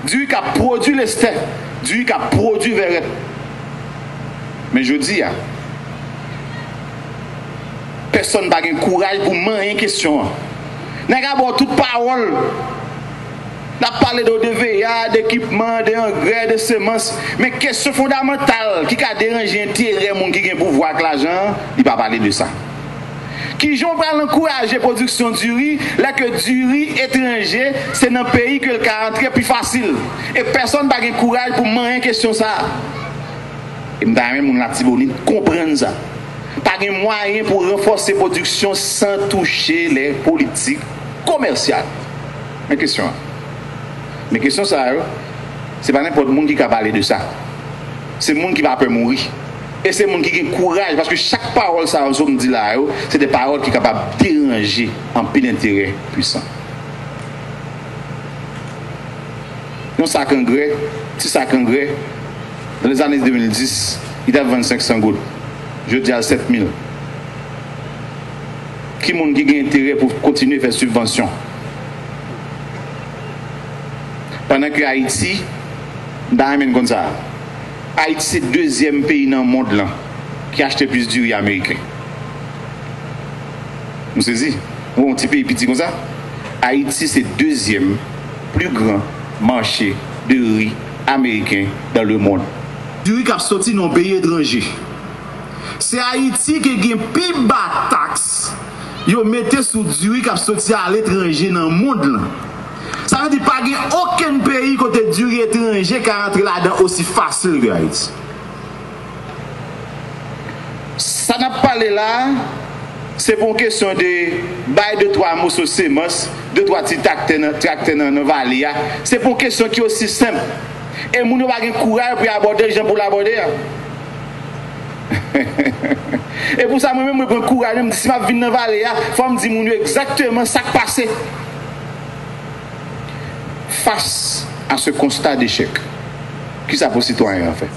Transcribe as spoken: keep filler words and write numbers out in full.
Diri k ap pwodui lestè, diri k ap pwodui vèrèt. Men jodi a, pèsonn pa gen kouraj pou manyen kesyon an. Nèg ap ba w tout pawòl. N ap pale de, de V A, de ekipman, de angrè, de semans. Men kesyon fondamantal ki ka deranje enterè moun ki gen pouvwa ak lajan an, li pa pale de sa. Kijan w pral ankouraje pwodiksyon diri lè ke diri etranje se nan peyi ke l ka antre pi fasil? E pèsonn pa gen kouraj pou manyen kesyon sa a. E m ta renmen moun Latibonit konprann sa. Pa gen mwayen pou ranfòse pwodiksyon san touche lè politik komèsyal. Men kesyon an. Men kesyon sa yo, se pa nenpòt moun ki ka pale de sa. Se moun ki pa pè mouri. E se moun ki gen kouraj, paske chak pawòl sa yo m di la yo, se de pawòl ki kapab deranje anpil enterè pwisan. Yon sak angrè, ti sak angrè, dans les années deux mille dix, li t ap vann senk san goud. Jodi a, l sèt mil. Ki moun ki gen enterè pou kontinye fè sibvansyon? Pandan ke Ayiti, m ta renmen n konn sa, Ayiti se dezyèm peyi nan mond lan ki achte plis diri ameriken. Nou sezi? Ou wè yon ti peyi piti konsa? Ayiti se dezyèm pli gran mache de ri ameriken dans le monde. Diri k ap soti nan yon peyi etranje. Se Ayiti ki gen pi ba taks yo mete sou diri k ap soti aletranje nan mond lan. Sa vle di pa gen okenn peyi kote diri etranje ka rantre ladan osi fasil ke Ayiti. Sa n ap pale la a, se pa yon kesyon de bay de twa moso semans, de twa ti traktè nan, traktè nan, nan vale a. Se pa yon kesyon ki osi senp. E moun yo pa gen kouraj pou y abòde l jan pou l abòde a. E pou sa, mwen menm, mwen pran kouraj, mwen di, si m ap vin nan vale a, fò m di moun yo egzakteman sa k pase. Face à ce constat d'échec, kisa pou sitwayen an fè?